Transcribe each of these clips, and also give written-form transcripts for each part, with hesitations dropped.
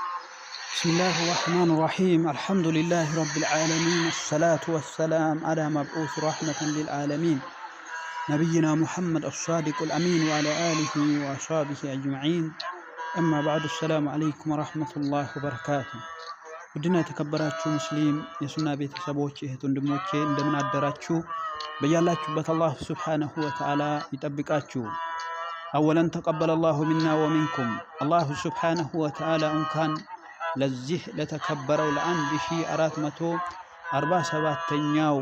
بسم الله الرحمن الرحيم، الحمد لله رب العالمين، الصلاة والسلام على مبعوث رحمة للعالمين، نبينا محمد الصادق الأمين، وعلى آله وأصحابه أجمعين، أما بعد، السلام عليكم ورحمة الله وبركاته። ውድና የተከበራችሁ ሙስሊም የሱና ቤተሰቦች፣ እህት ወንድሞቼ፣ እንደምን አደራችሁ? በያላችሁበት አላህ سبحانه وتعالى ይጠብቃችሁ። أولا، تقبل الله منا ومنكم። አላሁ سبحانه وتعالى እንኳን ለዚህ ለተከበረው ለ1447ኛው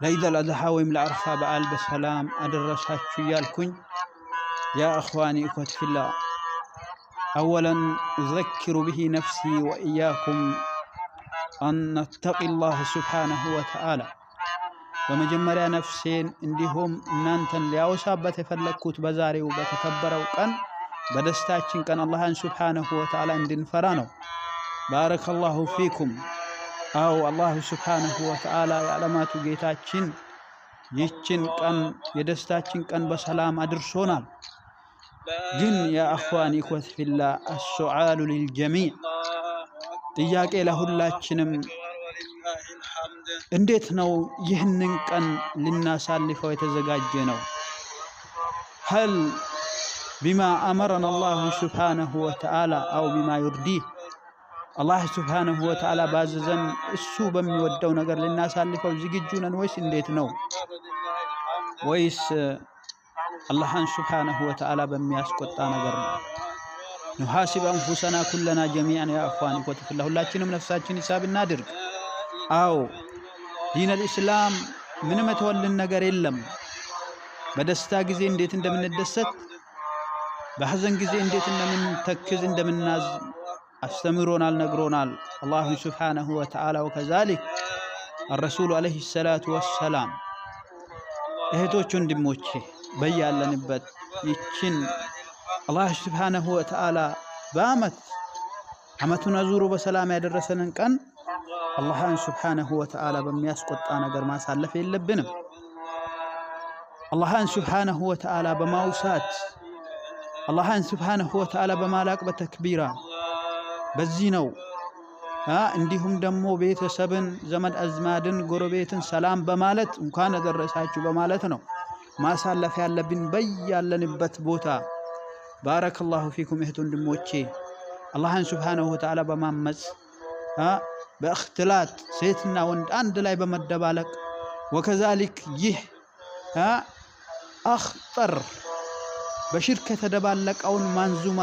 ለኢድ አል አድሓ ወይም ለአረፋ በዓል በሰላም አደረሳችሁ እያልኩኝ፣ يا إخواني إخوتي في الله، أولا أذكر به نفسي وإياكم أن نتقي الله سبحانه وتعالى። በመጀመሪያ ነፍሴን እንዲሁም እናንተን ሊያወሳበት የፈለግኩት በዛሬው በተከበረው ቀን፣ በደስታችን ቀን አላህን سبحانه وتعالى እንድንፈራ ነው። بارك الله فيكم። አው አላሁ سبحانه وتعالى የዓለማቱ ጌታችን ይህችን ቀን፣ የደስታችን ቀን በሰላም አድርሶናል። ግን يا إخواني إخوتي في الله، السؤال للجميع፣ ጥያቄ ለሁላችንም፣ እንዴት ነው ይህንን ቀን ልናሳልፈው የተዘጋጀ ነው? هل بما أمرنا الله سبحانه وتعالى أو بما يرضيه؟ አላህ سبحانه وتعالى ባዘዘን፣ እሱ በሚወደው ነገር ልናሳልፈው ዝግጁ ነን ወይስ እንዴት ነው? ወይስ አላህን سبحانه وتعالى በሚያስቆጣ ነገር ነው? نحاسب أنفسنا كلنا جميعا، يا إخواني إخوتي في الله፣ ሁላችንም ነፍሳችን ሂሳብ እናድርግ። አዎ፣ دين الإسلام ምንም የተወልን ነገር የለም። በደስታ ጊዜ እንዴት እንደምንደሰት፣ በሐዘን ጊዜ እንዴት እንደምንተክዝ፣ እንደምናዝን አስተምሮናል፣ ነግሮናል አላሁ سبحانه وتعالى وكذلك الرسول عليه الصلاة والسلام። እህቶች ወንድሞቼ፣ በያለንበት ይችን አላህ سبحانه وتعالى በአመት አመቱን አዙሮ በሰላም ያደረሰንን ቀን አላህን سبحانه وتعالى በሚያስቆጣ ነገር ማሳለፍ የለብንም። አላህን سبحانه وتعالى በማውሳት፣ አላህን سبحانه وتعالى በማላቅ፣ በተክቢራ በዚህ ነው። እንዲሁም ደግሞ ቤተሰብን፣ ዘመድ አዝማድን፣ ጎረቤትን ሰላም በማለት፣ እንኳን አደረሳችሁ በማለት ነው ማሳለፍ ያለብን በያለንበት ቦታ። بارك الله فيكم። እህት ወንድሞቼ፣ አላህን سبحانه وتعالى በማመፅ፣ በ اختلاط ሴትና ወንድ አንድ ላይ በመደባለቅ وكذلك ይህ أخطر በሽርክ የተደባለቀውን ማንዙማ